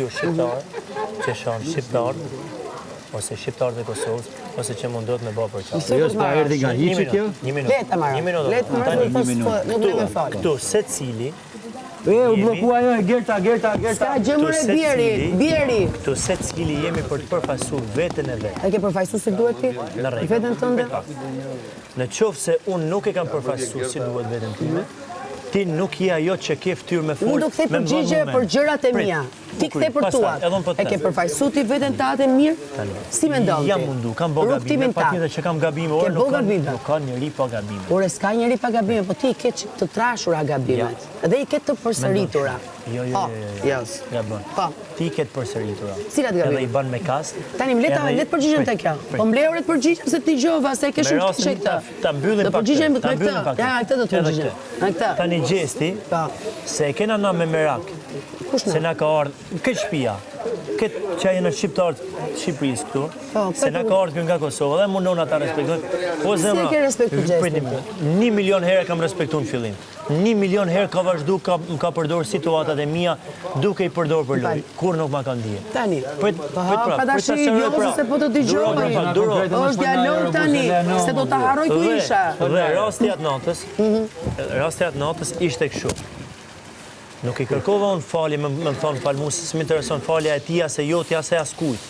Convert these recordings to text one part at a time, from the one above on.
njeriu shqiptar që shan shqiptarët ose shqiptarët e Kosovës ose që mundohet me bë përçarje. Jo, s'pa erdhi nga hiçi kjo? Një minutë. Le ta marrë. Një minutë. Le ta marrë, Tani, nuk nuk le me fol. Këtu secili E, u bllokua ajo e Gerta, Gerta, Gerta. S'ka gjë more bjeri, bjeri. Këtu secili jemi për të përfaqësuar veten e vet. E ke përfaqësu si duhet ti? Në rregull. Veten tënde? Prit pak. Në qoftë se unë nuk e kam përfaqësuar si duhet veten time, ti nuk je ajo që ke fytyrë me fol. Unë do kthej me më dhënë përgjigje moment. për gjërat e Prit, mia. Ti u kry. kthe për Pastaj, tuat. edhe unë po të E ke them. përfaqësu ti veten tate mirë? Si mendon ti? Jam mundu, kam bo gabime, Rrugëtimin tat. patjetër që kam gabime, Ke ore, bo nuk ka, gabime. nuk ka njeri pa gabime. Ore, s'ka njeri pa gabime, po ti i ke çik të trashura gabimet. Dhe i ke të përsëritura. Jo, jo, Po, jo, jo, jo. Jos. Gabon. Po. Ti i ke të përsëritura. Cilat gabime? Edhe i bën me kast. Tani më le ta edhe i- le të përgjigjem Prit, te kjo. prit. Po më lejore të përgjigjem se ti dëgjova se e ke Me shumë të rastin keqe këtë. ta- Ta mbyllim Do pak përgjigjem këtë, me ta mbyllim këtë. pak Ja, këtë do të Edhe përgjigjem. këtë. Me këtë. Tani gjesti, Po. se e kena na me merak, Kush na? se na ka ardhë, këtë shtëpia, këtë që janë shqiptarët të Shqipërisë këtu, Po, se na po. ka ardhë kjo nga Kosova dhe mundon ata respektojnë. Po zemra, e ke respektu gjestin? prit një minutë. Një milion herë kam respektu në fillim. Një milion herë ka vazhdu, ka, më ka përdor situatat e mia, duke i përdor për lojë. Kur nuk ma ka ndje. Tani. Prit, Po, prit pra, pa prit tash ta sqaroj jo, pra. se po të dëgjoj. Duro, pra, pak, duro. Është dialog tani, se do ta harroj ku Dhe- isha. Dhe rasti atë natës, rasti atë natës ishte kështu. Nuk i kërkova unë falje, më, më thonë fal mu, se s'më intereson falja e tija, se jotja, se askujt.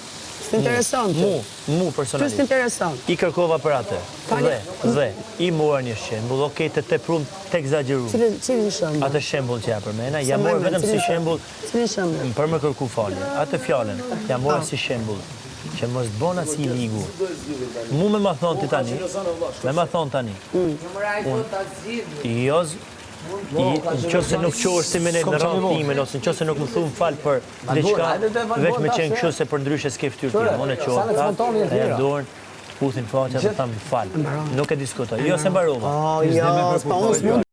S'intereson ty. Mu, mu Ty personalisht. s'intereson. I kërkova për atë. Falje. Dhe, dhe, i mora një shembull, okej, të teprum, të egzagerum. Cilin cilin shembull? Atë shembull që ja përmena, ja Se mora më vetëm si cilin shembull Cilin shembull? për më kërku falje. Atë fjalën, ja mora si shembull që mos të bona si i ligu. Mu me ma thonë ti tani, me ma thonë tani, unë, jo, z- i, në qoftë se nuk qohesh ti me ne në radhë timen, ose në qoftë se nuk më thumë fal për diçka, veç me qenë kështu se për ndryshe s'ke fytyrë time. Unë e qohem ta, e jap dorën, të puthin faqja dhe tham fal. Nuk e diskutoj. Jo se mbarova. Po, jo, s'po unë s'mund.